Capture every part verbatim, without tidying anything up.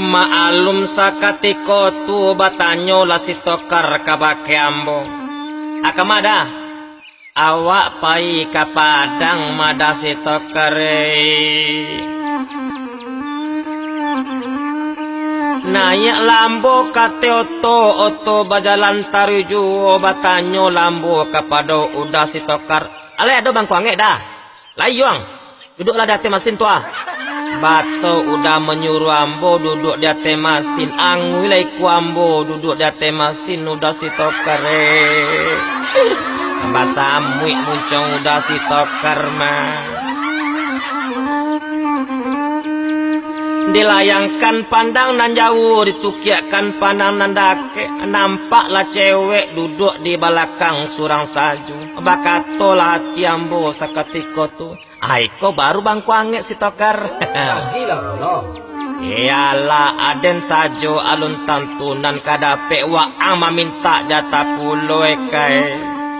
Maklum sakatiko tu batanyolah si Tokar kabake ambo, "Akama dah, awak pai ka Padang madah si Tokar, eh." Naiaklah ambo ka ateh oto, oto bajalan taruih juo, batanyolah ambo kapado uda si Tokar, "Alai ado bangkuangek dah?" "Lai, Yuang, duduaklah di ateh masin tu ah." Bato uda manyuruah ambo duduak di ateh masin, anguih lai ko ambo duduak di ateh masin uda si Tokar, eh. Tambah samuik muncuang uda si Tokar mah. Dilayangkan pandang nan jauah, ditukiakkan pandang nan dakek, nampaklah cewek duduak di balakang surang sajo. Bakatolah ati ambo sakatiko tu, "Ai, ko baru bangkuangek si Tokar." Bagilah pulo. Iyolah, aden sajo alun tantu nan ka dapek, waang mamintak jatah pulo, eh, kai.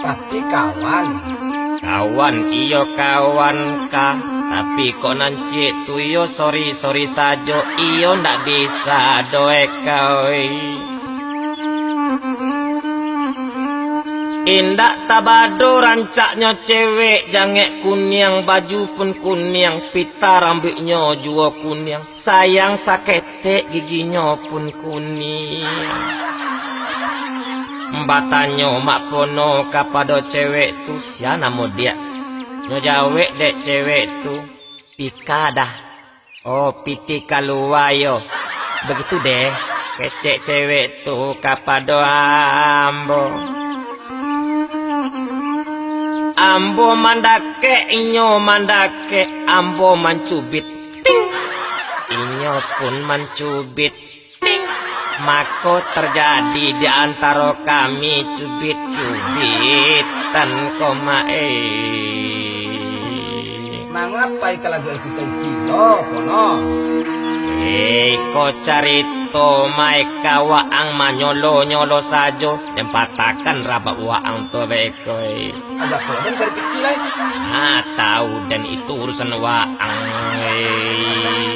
Tapi kawan. Kawan, iyo kawan ka. Tapi kok nan ciek tu iyo sori-sori sajo, iyo ndak bisa doh, eh, kai. Indak tabado rancaknyo cewek, jangek kuniang, baju pun kuniang, pita rambuiknyo juo kuniang, sayang saketek giginyo pun kuniang. Batanyo Mak Pono kapado cewek tu, "Sia namo diak?" Nyo jawek dek cewek tu, "Pika dah." "Oh, piti kalua yo." Bagitu deh, kecek cewek tu kapado ambo. Ambo mandakek, inyo mandakek, ambo mancubit. Ting! Inyo pun mancubit. Ting! Mako, terjadi di antaro kami cubit-cubitan ko, Mak, eh. Mangapai ka lagu Elvita Isilo, Pono? Eh, ko carito, Mak, ka waang manyolo-nyolo sajo, den patahkan rabak waang tu, Mak. Koi. Agak kau den cari pikir lai. Ah, tahu den itu urusan waang, eh.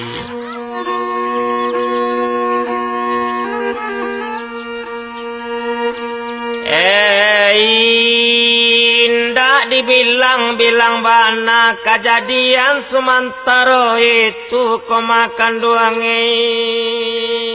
Eh, indak dibilang-bilang bana kajadian samantaro itu ko makan duang, eh.